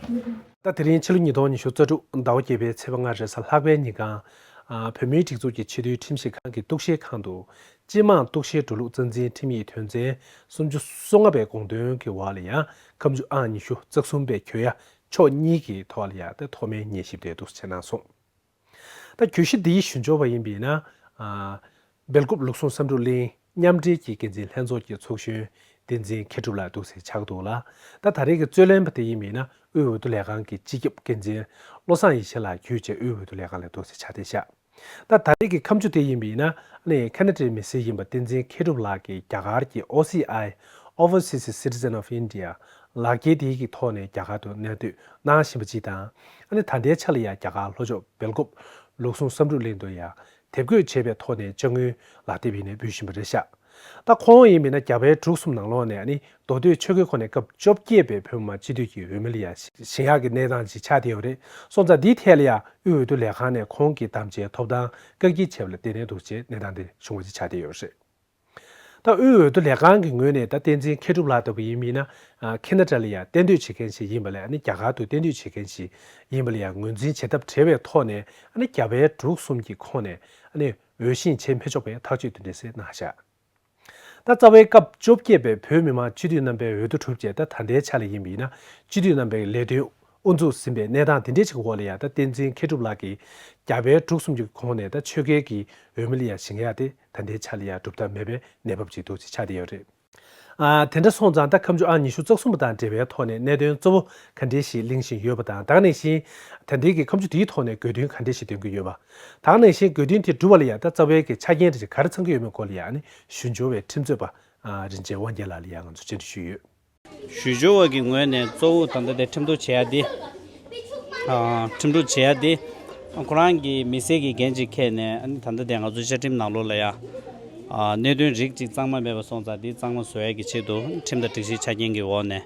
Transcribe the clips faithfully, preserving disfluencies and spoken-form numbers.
ད་དེ་རིང་ཕྱི་ལོ་ཉིས་སྟོང་ཉི་ཤུ་རྩ་དྲུག་ཟླ་བ་བརྒྱད་པའི་ཚེས་པ་ལྔ་རེས་གཟའ་ལྷག་པའི་ཉིན་གང་། ཨ། བོད་མིའི་སྒྲིག་འཛུགས་ཀྱི་ཕྱི་དོན་ཁྲིམས་ཞིབ་ཁང་གི་གཏུག་བཤེར་ཁང་དུ། སྤྱི་དམངས་གཏུག་བཤེར་འགྲོ་ལུགས་རྩ་འཛིན་ཁྲིམས་ཡིག་དོན་ཚན་སུམ་ཅུ་སོ་ལྔ་པའི་དགོངས་དོན་གྱི་འོག་ལ་ཡང་། ཁ་མཆུ་ཨང་ཉི་ཤུ་རྩ་གསུམ་པའི་གྱོད་ཡ་ཕྱོགས་གཉིས་ཀྱི་ཐོག་ལ་ཡང་ད་ཐོག་མའི་ཉན་ཞིབ་དེ་འདུག་སེ་བྱས་གནང་སོང་། ད་གྱོད་གཞི་འདིའི་ཞུ་སྦྱོར་བ་ཡིན་པས་ན། ཨ། སྦེལ་ཀོབ་ལུགས་ཟུང་བསམ་གྲུབ་གླིང་མཉམ་འབྲེལ་གྱི་འགན་འཛིན་ལྷན་ཚོགས་ཀྱི་ཚོགས་གཞོན་བསྟན་འཛིན་མཁས་གྲུབ་ལགས་འདུག་སེ་ཆགས་འདུག་ལ། ད་ད་རེས་ཀྱི་རྩོད་ལེན་པ་དེ་ཡིན་པས་ན། དབུས་འོས་བསྡུ་ལས་ཁང་གི་སྤྱི་ཁྱབ་འགན་འཛིན་བློ་བཟང་ཡེ་ཤེས་ལགས་བརྒྱུད་བྱས་དབུས་འོས་བསྡུ་ལས་ཁང་ལ་འདུག་སེ་ཆགས་བསྡད་ཤག་ད་ད་རེས་ཀྱི་ཁ་མཆུ་དེ་ཡིན་པས་ན། ཨ་ནི་ཁེ་ན་ཌའི་མི་སེར་ཡིན་པ་བསྟན་འཛིན་མཁས་གྲུབ་ལགས་ཀྱིས་རྒྱ་གར་གྱི་ཨོ་སི་ཨའི། Overseas Citizen of India ལག་འཁྱེར་དེའི་གི་ཐོག་ནས་རྒྱ་གར་དུ་གནས་སྡོད་གནང་བཞིན་པ་ཅིག་དང་། ཨ་ནི་ད་ལྟའི་ཆ་ལ་ཡང་རྒྱ་གར་ལྷོ་ཕྱོགས་སྦེལ་ཀོབ་ལུགས་ཟུང་བསམ་གྲུབ་གླིང་དུ་ཡང་དེབ་འགོད་བྱས་པའི་ཐོག་ནས་དཔྱ་དངུལ་ལག་དེབ་ཡིན་ནས་འབུལ་བཞིན་པ་རེད་ཤག་ད་ཁོང་ཡིན་པས་ན་རྒྱ་བལ་འབྲུག་གསུམ་ནང་ལོགས་ནས། ཨ་ནི་མདོ་སྟོད་ཆོལ་ཁའི་ཁོངས་ནས་སྐབས་བཅོ་བརྒྱད་པའི་བོད་མི་མང་སྤྱི་འཐུས་ཀྱི་འོས་མི་ལ་ཡང་བཞེངས་ཡག་གི་གནས་སྟངས་ཅིག་ཆགས་བསྡད་ཡོད་རེད། སོང་ཙང་འདིའི་ཐད་ལ་ཡང་དབུས་འོས་བསྡུ་ལས་ཁང་ནས་ཁོང་གི་དམ་བཅའི་ཐོབ་ཐང་བཀག་སྐྱིལ་བྱས་པ་ལ་བརྟེན་ནས་འདུག་ཅེས་གནས་སྟངས་དེ་བྱུང་བ་ཅིག་ཆགས་བསྡད་ཡོད་རེད། ད་དབུས་འོས་བསྡུ་ལས་ཁང་གི་ངོས་ནས་ད་བསྟན་འཛིན་མཁས་གྲུབ་ལགས་ལྟ་བུ་ཡིན་མིན་ན། ཨ། ཁེ་ན་ཌ་ལ་ཡང་གཏན་སྡོད་བྱེད་མཁན་ཞིག་ཡིན་པ་ལས། ཨ་ནི་རྒྱ་གར་དུ་གཏན་སྡོད་བྱེད་མཁན་ཞིག་ཡིན་པ་ལ་ཡང་ངོས་འཛིན་བྱེད་ཐབས་བྲལ་བའི་ཐོག་ནས། ཨ་ནི་རྒྱ་བལ་འབྲུག་གསུམ་གྱི་ཁོངས་ནས། ཨ་ནི་འོས་ཤིང་བྱེད་མི་ཆོག་པའི་ཐག་གཅོད་དེ་འདྲ་ཟེར་གནང་བཞག་ད་རྩ་བའི་སྐབས་བཅོ་བརྒྱད་པའི་བོད་མི་མང་སྤྱི་འཐུས་རྣམ་པའི་འོས་བསྡུ་གྲུབ་རྗེས། ད་ད་ལྟའི་ཆ་ལ་ཡིན་པ་ཡིན་ན། སྤྱི་འཐུས་རྣམ་པའི་ལས་དོན་དབུ་འཛུགས་ཟིན་པའི་གནས་སྟངས་དེ་འདྲའི་ཞིག་གི་འོག་ལ་ཡང་། ད་བསྟན་འཛིན་མཁས་གྲུབ་ལགས་ཀྱིས་རྒྱ་བལ་འབྲུག་གསུམ་གྱི་ཁོངས་ནས་ད་ཆོལ་ཁའི་གི་འོས་མི་ལ་ཡང་བཞེངས་ཡག་དེ་ད་ལྟའི་ཆ་ལ་ཡང་གྲུབ་ཐབས་མེད་པའི་གནས་བབ་ཅིག་འདུག་ཅེས་ཆགས་བསྡད་ཡོད་རེད། ཨ། དེ་འདྲ་སོང་ཙང་ད་ཁ་མཆུ་ཨང་ཉི་ཤུ་རྩ་གསུམ་པ་དང་འབྲེལ་བའི་ཐོག་ནས་གནད་དོན་གཙོ་བོ་ག་འདྲ་ཞིག་གླེང་བཞིན་ཡོད་པ་དང་། ད་ག་ནང་བཞིན་ད་ལྟའི་གི་ཁ་མཆུ་དེའི་ཐོག་ནས་དགོས་འདུན་ག་འདྲ་ཞིག་འདོན་གྱི་ཡོད་པ། ད་ག་ནང་བཞིན་དགོས་འདུན་དེ་འགྲུབ་པ་ལ་ཡང་ད་རྩ་བའི་གི་ཆ་རྐྱེན་རེ་ཞིག་ག་རེ་ཚང་གི་ཡོད་མེད་སྐོར་ལ་ཡང་། ཨ་ནི་ཞུ་སྦྱོར་བའི་ཁྲིམས་རྩོད་པ། ཨ། རིན་ཆེན་དབང་རྒྱལ་ལགས་ལ་ཡང་ང་ཚོས་བཅར་འདྲི་ཞུས་ཡོད། ཞུ་སྦྱོར་བ་གི་ངོས་ནས་གཙོ་བོ་ད་ལྟ་དེ་ཁྲིམས་གཏུག་བྱེད་ཡ་དེ། ཨ། ཁྲིམས་གཏུག་བྱེད་ཡ་དེ། ཁོ་རང་གི་མི་སེར་གྱི་འགན་ཅིག་འཁྱེར་ནས། ཨ་ནི་ད་ལྟ་དེ་ང་ཚོ་བཅའ་ཁྲིམས་ནང་ལོགས་ལ་ཡ། ཨ། གནད་དོན་རིགས་གཅིག་གཙང་མ་མེད་པ་སོང་ཙང་། དེ་གཙང་མ་བཟོ་ཡ་གི་ཆེད་དུ་ཁྲིམས་དང་སྒྲིག་གཞིའི་ཆ་རྐྱེན་གྱི་འོག་ནས།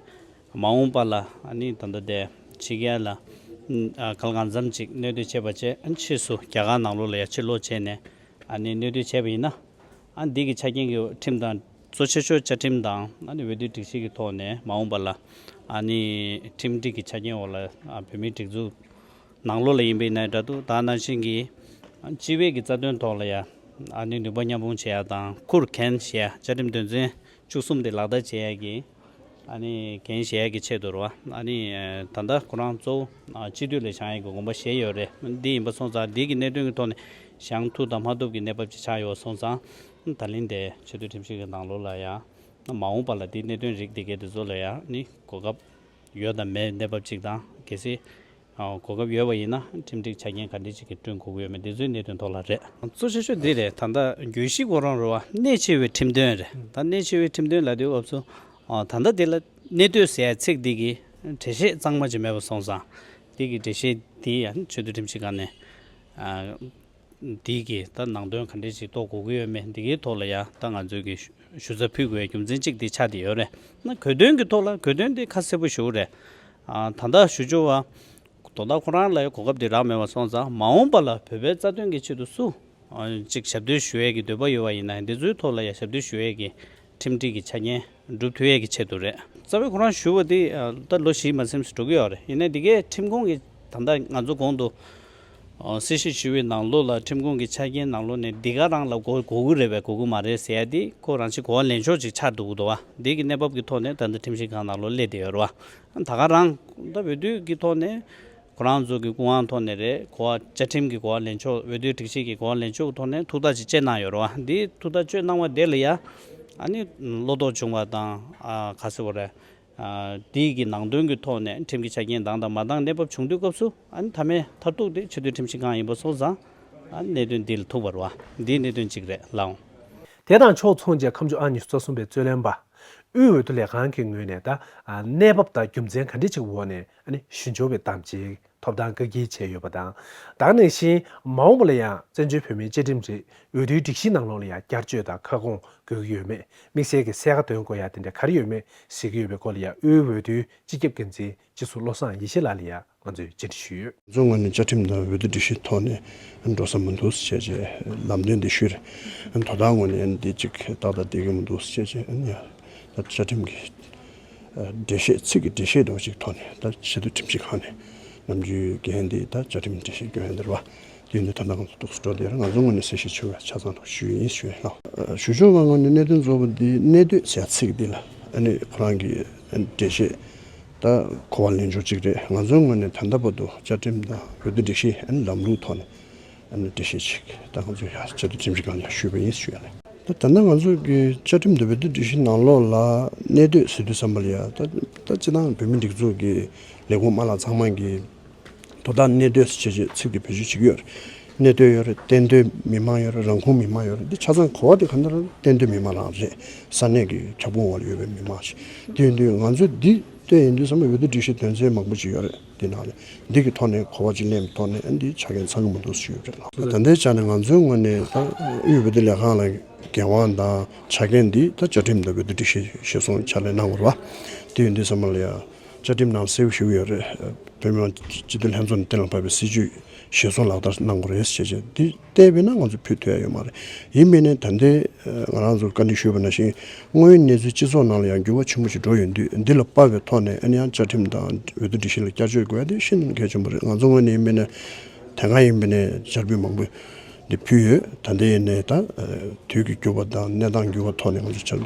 མ་འོངས་པ་ལ་ཨ་ནི་ད་ལྟ་དེ་ཕྱི་རྒྱལ་ལ། ཨ། གང་ལ་གང་འཚམ་ཅིག་གནས་སྡོད་བྱས་པ་བྱས། ཨ་ནི་ཕྱིས་སུ་རྒྱ་གར་ནང་ལོགས་ལ་ཡ་ཕྱིར་ལོག་བྱས་ནས། ཨ་ནི་གནས་སྡོད་བྱས་པ་ཡིན་ན། ཨ། འདི་གི་ཆ་རྐྱེན་གྱི་ཁྲིམས་དང་། གཙོ་ཆེ་ཤོས་བཅའ་ཁྲིམས་དང་། ཨ་ནི་འོས་བསྡུའི་སྒྲིག་གཞི་གི་ཐོག་ནས་མ་འོངས་པ་ལ། ཨ་ནི་ཁྲིམས་སྒྲིག་གི་ཆ་རྐྱེན་འོག་ལ། ཨ། བོད་མིའི་སྒྲིག་འཛུགས་ནང་ལོགས་ལ་ཡིན་པ་ཡིན་ན་འདྲ་འདུག་ད་ནང་བཞིན་གྱི་སྤྱི་བའི་གི་རྩ་དོན་ཐོག་ལ་ཡ། ཨ་ནི་ནུས་པ་མཉམ་སྤུངས་བྱེད་ཡ་དང་། ཁུར་འགན་བཞེས་ཡ། བཅའ་ཁྲིམས་དོན་ཚན་བཅུ་གསུམ་དེ་ལག་བསྟར་བྱེད་ཡ་གི། ཨ་ནི་འགན་བཞེས་ཡ་གི་ཆེད་དུ་རེད་བ། ཨ་ནི་ད་ལྟ་ཁོ་རང་གཙོ་བོ། ཨ། སྤྱི་འཐུས་ལ་བཞེངས་ཡ་གི་དགོངས་པ་བཞེས་ཡོད་རེད། འདི་ཡིན་པ་སོང་ཙང་། འདི་གི་གནད་དོན་གྱི་ཐོག་ནས་བཞེངས་ཐུབ་དང་མ་ཐུབ་ཀྱི་གནས་བབ་ཅིག་ཆགས་ཡོད་པ་སོང་ཙང་། ད་ལན་དེ་ཆེས་མཐོའི་ཁྲིམས་ཞིབ་ཀྱི་ནང་ལོགས་ལ་ཡ། མ་འོངས་པ་ལ་འདི་གནད་དོན་རིགས་འདི་གའི་དེ་ཚོ་ལ་ཡ། ཨ་ནི་གོ་སྐབས་ཡོད་དང་མེད་གནས་བབ་ཅིག་དང་། གལ་སྲིད། ཨ། གོ་སྐབས་ཡོད་པ་ཡིན་ན་ཁྲིམས་སྒྲིག་ཆ་རྐྱེན་ག་འདྲ་ཅིག་གི་བསྐྲུན་དགོས་ཀྱི་ཡོད་མེད། འདི་ཚོའི་གནད་དོན་ཐོག་ལ་རེད། གཙོ་ཆེ་ཤོས་འདི་རེད། ད་ལྟ་གྱོད་གཞི་ཁོ་རང་རེད་བ། གནད་ཆེ་བའི་ཁྲིམས་དོན་རེད། ད་གནད་ཆེ་བའི་ཁྲིམས་དོན་ལབ་དུས་སྐབས་སུ། ཨ། ད་ལྟ་འདི་ལ་གནད་དོན་ཟེར་ཡ་ཚིག་འདི་གི་འགྲེལ་བཤད་གཙང་མ་ཅིག་མེད་པ་སོང་ཙང་། འདི་གི་འགྲེལ་བཤད་འདི་ཡང་ཆེས་མཐོའི་ཁྲིམས་ཞིབ་ཁང་ནས། ཨ། འདི་གི་ད་ནང་དོན་ག་འདྲ་ཞིག་རྟོགས་དགོས་ཀྱི་ཡོད་མེད། འདི་གའི་ཐོག་ལ་ཡ་ད་ང་ཚོས་ཀྱི་ཞུ་ཞུ་རྩ་ཕུལ་དགོས་པའི་རྒྱུ་མཚན་གཅིག་འདི་ཆགས་བསྡད་ཡོད་རེད། ན་གོ་དོན་གྱི་ཐོག་ལ། གོ་དོན་འདི་ཁ་གསལ་པོ་ཞེ་པོ་རེད། ཨ། ད་ལྟ་ཞུ་སྦྱོར་བ་དོ་བདག་ཁོ་རང་ལ་ཡ་གོ་སྐབས་འདི་རག་མེད་པ་སོང་ཙང་། མ་འོངས་པ་ལ་བོད་པའི་རྩ་དོན་གྱི་ཆེད་དུ་སུ། ཨ། གཅིག་ཞབས་འདེགས་ཞུ་ཡས་ཀྱི་འདོད་པ་ཡོད་པ་ཡིན་ན། འདི་ཚོའི་ཐོག་ལ་ཡ་ཞབས་འདེགས་ཞུ་ཡས་ཀྱི་ཁྲིམས་སྒྲིག་གི་ཆ་རྐྱེན་སྒྲུབ་ཐུབ་ཡས་ཀྱི་ཆེད་དུ་རེད། རྩ་བའི་ཁོ་རང་ཞུ་བ་འདི། ཨ། ད་ལོ་བཞི་མ་ཟིན་ཙམ་འགྲོ་གི་ཡོད་རེད། ཡིན་ནའི་འདི་གའི་ཁྲིམས་ཁང་གི། ད་ལྟ་ང་ཚོ་གོང་དུ། ཨ། གསལ་བཤད་ཞུ་བའི་ནང་ལོགས་ལ་ཁྲིམས་ཁང་གི་ཆ་རྐྱེན་ནང་ལོགས་ནས་འདི་ག་རང་ལ་དགོས་དགོས་ཀྱི་རེད་པས། དགོས་ཀྱི་མ་རེད་ཟེར་ཡ་འདི་ཁོ་རང་ཆེད་གོ་བ་ལེན་ཕྱོགས་ཅིག་ཆགས་འདུག་འདུག་བ། འདི་གི་གནས་བབ་ཀྱི་ཐོག་ནས་ད་ལྟ་ཁྲིམས་ཞིབ་ཁང་ནང་ལོགས་སླེབས་བསྡད་ཡོད་རེད་བ། ད་ག་རང་ད་འོས་བསྡུ་གི་ཐོག་ནས་ཁོ་རང་ཚོ་གི་སྐུ་དབང་ཐོག་ནས་རེད། གོ་བ། བཅའ་ཁྲིམས་ཀྱི་གོ་བ་ལེན་ཕྱོགས། འོས་བསྡུའི་སྒྲིག་གཞི་གི་གོ་བ་ལེན་ཕྱོགས་ཀྱི་ཐོག་ནས་ཐུགས་ཐག་ཅིག་བཅད་གནང་ཡོད་རེད་བ། འདི་ཐུགས་ཐག་གཅོད་གནང་བ་དེ་ལ་ཡ། ཨ་ནི་བློ་དོགས་བྱུང་བ་དང་། ཨ། ག་ཟེར་བ་རེད། ཨ། འདི་གི་ནང་དོན་གྱི་ཐོག་ནས་ཁྲིམས་ཀྱི་ཆ་རྐྱེན་འདང་དང་མ་འདང་གནས་བབ་བྱུང་དུས་སྐབས་སུ། ཨ་ནི་མཐའ་མའི་མཐར་ཐུག་དེ་ཆེས་མཐོའི་ཁྲིམས་ཞིབ་ཁང་ཡིན་པ་སོང་ཙང་། ཨ་ནི་གནད་དོན་འདི་ལ་ཐུག་པ་རེད་བ། འདིའི་གནད་དོན་གཅིག་རེད་ལགས། དེ་དང་ཕྱོགས་མཚུངས་བྱས་ཁ་མཆུ་ཨང་ཉི་ཤུ་རྩ་གསུམ་པའི་རྩོད་ལེན་པ། དབུས་འོས་བསྡུ་ལས་ཁང་གི་ངོས་ནས་ད། ཨ། གནས་བབ་དང་རྒྱུ་མཚན་ག་འདྲ་ཅིག་འོག་ནས། ཨ་ནི་ཞུ་སྦྱོར་བའི་དམ་བཅའི་ཐོབ་ཐང་བཀག་སྐྱིལ་བྱས་ཡོད་པ་དང་། ད་ག་ནང་བཞིན་མ་འོངས་པ་ལ་ཡང་བཙན་བྱོལ་བོད་མིའི་བཅའ་ཁྲིམས་རེད། འོས་བསྡུའི་སྒྲིག་གཞི་ནང་ལོགས་ལ་ཡང་བསྐྱར་བཅོས་དང་ཁ་སྐོང་དགོས་ཀྱི་ཡོད་མེད། དམིགས་བསལ་གྱི་གསལ་ཁ་འདོན་དགོས་ཡ་དེ་འདྲ་ག་རེ་ཡོད་མེད་གཟིགས་ཀྱི་ཡོད་པའི་སྐོར་ལ་ཡང་། དབུས་འོས་བསྡུའི་སྤྱི་ཁྱབ་འགན་འཛིན་སྤྱི་ཟུར་བློ་བཟང་ཡེ་ཤེས་ལགས་ལ་ཡང་ང་ཚོས་བཅར་འདྲི་ཞུས་ཡོད། ང་ཚོའི་ངོས་ནས་བཅའ་ཁྲིམས་དང་འོས་བསྡུ་སྒྲིག་གཞིའི་ཐོག་ནས་འགྲོ་ས་མི་འདུག་ཟེར་བྱས་ལམ་སྟོན་འདི་ཞུས་རེད། དོ་བདག་ངོས་ནས་འདི་གཅིག་ཏག་ཏག་བསྡད་ཀྱི་མི་འདུག་ཟེར་བྱས། ད་བཅའ་ཁྲིམས་ཀྱི་ འགྲེལ་བཤད་ཚིག་གི་འགྲེལ་བཤད་འདྲ་བོ་ཅིག་ཐོག་ནས་ད་ཆེས་མཐོའི་ཁྲིམས་ཞིབ་ཁང་ནས་ནམ་རྒྱུན་འགན་འདི་ད་བཅའ་ཁྲིམས་འགྲེལ་བཤད་སྐྱོན་ཡ་འདི་རེད་བ། དེ་ཡིན་དུས་ད་ལྟ་ང་ཚོ་འདུག་སེ་འགྲོ་བསྡད་ཡོད་རེད། ང་ཚོའི་ངོས་ནས་གསལ་བཤད་བྱེད་དགོས་ཆ་ཚང་ཐོག་ཞུས་ཡིན་ཞུ་ཡ་ལགས། ཞུ་ཕྱོགས་ཀྱི་ངོས་ནས་གནད་དོན་གཙོ་བོ་འདི་གནད་དོད་ཟེར་ཡ་ཚིག་འདི་ལ་ཨ་ནི་ཁོ་རང་གི་འགྲེལ་བཤད་ད་གོ་བ་ལེན་ཕྱོགས་གཅིག་རེད། ང་ཚོའི་ངོས་ནས་ད་ལྟ་བར་དུ་བཅའ་ཁྲིམས་དང་འོས་བསྡུ་སྒྲིག་གཞི་ཨ་ནི་ལམ་ལུགས་ཐོག་ནས་ཨ་ནི་འགྲེལ་བཤད་ཅིག་ད་ང་ཚོ་ཡ་ཆེས་མཐོའི་ཁྲིམས་ཞིབ་ཁང་ལ་ཞུས་པ་ཡིན་ཞུ་ཡ་ལགས། ད་ད་ལྟ་ང་ཚོ་གི་བཅའ་ཁྲིམས་དང་འོས་བསྡུ་སྒྲིག་གཞི་ནང་ལོགས་ལ་གནད་དོད་ཟེར་དུས་ཙམ་པ་ལ་ཡ་ད་ད་སྤྱིར་བཏང་བོད་མིའི་སྒྲིག་འཛུགས་ཀྱི་ལས་ཁུངས་མ་ལག་ཚང་མ་གི་དོ་བདག་གནད་དོད་ཟེར་བྱས་ཚིག་དེ་བེད་སྤྱོད་བྱེད་ཀྱི་ཡོད་རེད། གནད་དོད་ཡོད་རེད། གཏན་སྡོད་མི་མང་ཡོད་རེད། རང་ཁུངས་མི་མང་ཡོད་རེད། འདི་ཆ་ཚང་གོ་བ་དེ་ག་འདྲ་རེད། གཏན་སྡོད་མི་མང་རང་རེད། ས་གནས་ཀྱི་ཁྱབ་ཁོངས་འོག་ལ་ཡོད་པའི་མི་མང་ཞིག་དེ་ཡིན་དུས་ང་ཚོས་འདི་ལྟོས་ཡིན་དུས་ཙམ་པ་འོས་བསྡུ་སྒྲིག་གཞི་དོན་ཚན་མང་པོ་ཅིག་ཡོད་རེད། འདི་ནང་ལ་འདི་གི་ཐོག་ནས་གོ་བ་ཅིག་ལེན་པའི་ཐོག་ནས་འདི་ཆ་རྐྱེན་ཚང་གི་མི་འདུག་ཞུས་ཡོད་རེད་ལགས། ད་ལྟའི་ཆ་ནས་ང་ཚོའི་ངོས་ནས་ད་དབུས་འོས་བསྡུ་ལས་ཁང་ལ་འགན་དབང་དང་ཆ་རྐྱེན་འདི་ད་བཅའ་ཁྲིམས་དང་འོས་བསྡུ་སྒྲིག་གཞི་གཞིར་བཟུང་ཕྱག་ལས་གནང་དགོས་རེད་བ། དེ་ཡིན་དུས་ཙམ་པ་ལ་ཡ་བཅའ་ཁྲིམས་ནང་གསལ་པོ་ཞིག་ཡོད་རེད། བོད་མི་མང་སྤྱི་འཐུས་ལྷན་ཚོགས་ནས་གཏན་ལ་ཕབ་པའི་སྲིད་བྱུས་གཞིར་བཟུང་ལག་བསྟར་གནང་དགོས་རེད་ཞེས་བྱས་འདི་བལྟས་པས་ན་ང་ཚོ་ཕུད་ཐུབ་ཡ་ཡོད་མ་རེད། ཡིན་མིན་ནས་ད་ལྟའི་ང་རང་ཚོར་བཀའ་འདྲི་ཞུས་པ་ནང་བཞིན་དངོས་ཡོད་གནས་ཚུལ་སྤྱི་ཚོགས་ནང་ལ་ཡང་འགྱུར་བ་ཆེན་པོ་ཞིག་འགྲོ་ཡོང་དུས་འདི་ལ་དཔག་པའི་ཐོག་ནས་ཨ་ནི་ཡང་བཅའ་ཁྲིམས་དང་འོས་བསྡུ་སྒྲིག་གཞི་ལ་བསྐྱར་བཅོས་དགོས་ཡ་དེ་ཤིན་ཏུ་གལ་ཆེན་པོ་རེད། ང་ཚོ་ངོས་ནས་ཡིན་མིན་ནས་དེ་སྔ་ཡིན་མིན་ནས་འཆར་འབུལ་མང་པོ་འདི་ཕུལ་ཡོད། ད་ལྟ་ཡིན་ནས་ད་དུས་ཀྱི་འགྱུར་བ་དང་གནས་སྟངས་འགྱུར་བ་ཐོག་ནས་ང་ཚོ་འཆར་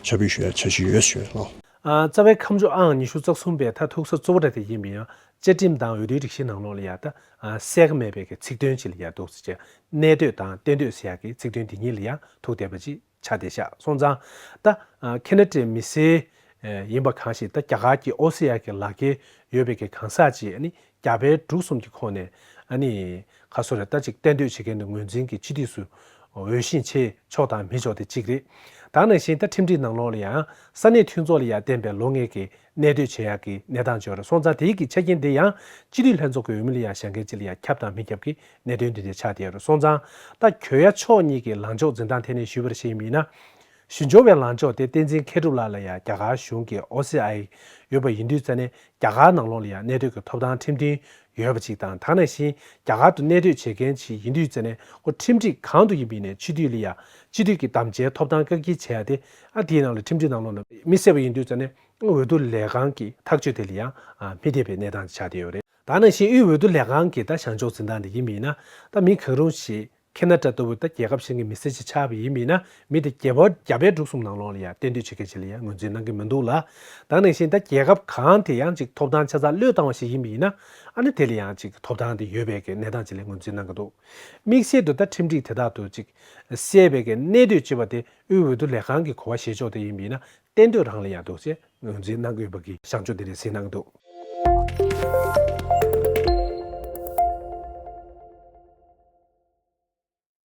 འཆར་འབུལ་ཞུ་ཡ་འཆར་གཞི་ཡོད་ཞུ་ཡ་ལགས། ཨ། རྩ་བའི་ཁ་མཆོག་ཨང་ཉི་ཤུ་རྩ་གསུམ་པའི་ད་ཐུག་ས་གཙོ་བོ་ར་དེ་ཡིན་པ་ཡིན་ཡང་བཅའ་ཁྲིམས་དང་འོས་བསྡུའི་སྒྲིག་གཞི་ནང་ལོགས་ལ་ཡ་ད་ཨ་གསལ་ཁ་མེད་པའི་གི་ཚིག་དོན་ཅིག་ལ་ཡ་འདུག་ཟེར་བྱས་གནད་དོད་དང་གཏན་སྡོད་ཟེར་ཡ་གི་ཚིག་དོན་དེ་གཉིས་ལ་ཡ་ཐུག་བསྡད་པ་ཅིག་ཆགས་བསྡད་ཤག་སོང་ཙང་ད་ཨ་ཁེ་ན་ཌའི་མི་སེར་ཨ་ཡིན་པ་གང་ཞིག་ད་རྒྱ་གར་གྱི་ཨོ་སི་ཡ་གི་ལག་འཁྱེར་ཡོད་པའི་གི་གང་ཟག་ཅིག་ཨ་ནི་རྒྱ་བལ་འབྲུག་གསུམ་གྱི་ཁོངས་ནས་ཨ་ནི་ཁ་སོ་རེ་ད་ཅིག་གཏན་སྡོད་བྱེད་མཁན་དེ་ངོས་འཛིན་གྱི་སྤྱི་འཐུས་སུ་འོས་ཤིང་ཆེ་ཆོག་དང་མི་ཆོག་དེ་གཅིག་རེད། ད་ནང་བཞིན་ད་ཁྲིམས་སྒྲིག་ནང་ལོགས་ལ་ཡང་ས་གནས་མཐུན་ཚོགས་ལ་ཡང་བརྟེན་པའི་ལོ་ལྔའི་གི་གནས་སྡོད་བྱེད་ཡག་གི་གནས་སྟངས་ཅིག་ཡོད་རེད། སོང་ཙང་དེའི་གི་ཆ་རྐྱེན་དེ་ཡང་སྤྱི་འཐུས་ལྷན་ཚོགས་ཀྱི་འོས་མི་ལ་ཡང་བཞེངས་མཁན་ཅིག་ལ་ཡང་ཁྱབ་དང་མི་ཁྱབ་ཀྱི་གནད་དོན་དེ་འདྲ་ཆགས་བསྡད་ཡོད་རེད། སོང་ཙང་ད་གྱོད་ཡ་ཕྱོགས་གཉིས་ཀྱི་ལངས་ཕྱོགས་འཛིན་སྟངས་ཐད་ནས་ཞུས་པར་བཤད་ཡིན་ན། ཞུ་སྦྱོར་བའི་ལངས་ཕྱོགས་དེ་བསྟན་འཛིན་མཁས་གྲུབ་ལགས་ལ་ཡང་རྒྱ་གར་གཞུང་གི་ཨོ་སི་ཨའི་ཡོད་པ་ཡིན་དུས་ཙ་ནས་རྒྱ་གར་ནང་ལོགས་ལ་ཡང་གནས་སྡོད་ཀྱི་ཐོབ་ཐང་ཁྲིམས་མཐུན་ཡོད་པ་ཅིག་དང་། ད་ནང་བཞིན་རྒྱ་གར་དུ་གནས་སྡོད་བྱེད་མཁན་ཅིག་ཡིན་དུས་ཙ་ནས་ཁོ་ཁྲིམས་སྒྲིག་གང་དུ་ཡིན་པ་ཡིན་ནའི་སྤྱི་འཐུས་ལ་ཡང་སྤྱི་འཐུས་ཀྱི་དམ་བཅའི་ཐོབ་ཐང་བཀག་སྐྱིལ་བྱེད་ཡ་དེ་ཨ་དེའི་ནང་ལ་ཁྲིམས་སྒྲིག་ནང་ལོགས་ལ་མི་གསལ་བ་ཡིན་དུས་ཙ་ནས་འོས་བསྡུ་ལས་ཁང་གི་ཐག་གཅོད་དེ་ལ་ཡང་མི་བདེ་བའི་གནས་སྟངས་ཆགས་བསྡད་ཡོད་རེད། ད་ནང་བཞིན་དབུས་འོས་བསྡུ་ལས་ཁང་གི་ད་བཞེངས་ཕྱོགས་འཛིན་སྟངས་དེ་ཡིན་པ་ཡིན་ན་ད་མི་གང་རུང་ཞིག་ཁེ་ན་ཌ་ལྟ་བུ་ད་རྒྱལ་ཁབ་གཞན་གྱི་མི་སེར་ཅིག་ཆགས་པ་ཡིན་པ་ཡིན་ན་མི་དེ་རྒྱ་བལ་རྒྱ་བལ་འབྲུག་གསུམ་ནང་ལོགས་ལ་ཡང་གཏན་སྡོད་བྱེད་མཁན་ཅིག་ལ་ཡང་ངོས་འཛིན་གནང་གི་མི་འདུག་ལ། ད་ནང་བཞིན་ད་རྒྱལ་ཁབ་གང་དེ་ཡང་ཅིག་ཐོབ་ཐང་ཆ་ཚང་བློས་བཏང་བ་ཞིག་ཡིན་པ་ཡིན་ན་ཨ་ནི་དེ་ལ་ཡང་ཅིག་ཐོབ་ཐང་དེ་ཡོད་པའི་གི་གནས་སྟངས་ཅིག་ལ་ངོས་འཛིན་གནང་གི་འདུག་དམིགས་བསལ་དུ་ད་ཁྲིམས་སྒྲིག་དེ་དག་ཏུ་ཅིག་གསལ་བའི་གི་གནད་དོད་ཅེས་པ་དེ་དབུས་འོས་བསྡུ་ལས་ཁང་གི་གོ་བ་བཞེས་ཕྱོགས་དེ་ཡིན་པ་ཡིན་ན་གཏན་སྡོད་རང་ལ་ཡང་འདུག་ཅེས་ངོས་འཛིན་གནང་གི་ཡོད་པ་གི་བཞེངས་ཕྱོགས་དེ་འདྲ་གཟིགས་གནང་གི་འདུག